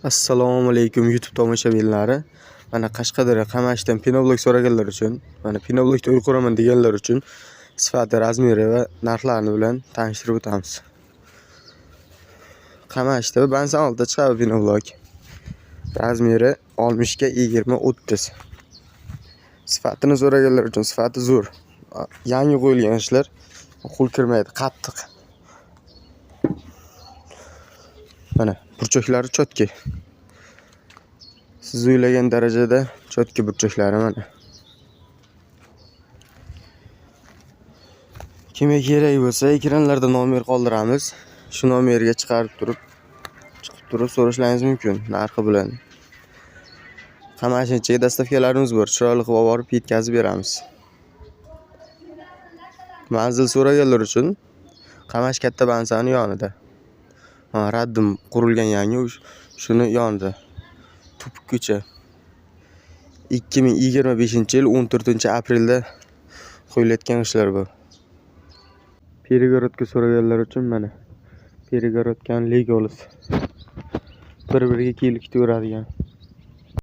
Assalomu alaykum, YouTube tomoshabinlari. Mana, Qashqadaryo Qamashdan пеноблок so'raganlar uchun, mana, пеноблок da uy quraman deganlar uchun sifati, размер i va narxlarini bilan tanishtirib o'tamiz. Qamashda Bansan oltida chiqadi пеноблок. Размер i 60 ga 20 30. Sifatini so'raganlar uchun sifati zo'r. Yangi qo'yilgan ishlar, qo'l kirmaydi, qattiq. Mana, burchaklari чётки. Siz o'ylagan darajada чётки burchaklari, mana. Kimga kerak bo'lsa, ekranlarda nomer qoldiramiz. Shu nomerga chiqarib turib, chiqib turib so'rashlaringiz mumkin narxi bilan. Qamashinchaga доставка larimiz bor. Chiroyli qilib olib borib yetkazib beramiz. Manzil so'raganlar uchun Qamash katta bansani yonida. Ha, роддом qurilgan yangi, shuni yonida. Tupuk ko'cha. 2025-yil 14-aprelda qo'yilayotgan ishlar bu. Перегородка so'raganlar uchun, mana, перегородка ni Legolas. Bir-biriga kelib ketaveradigan.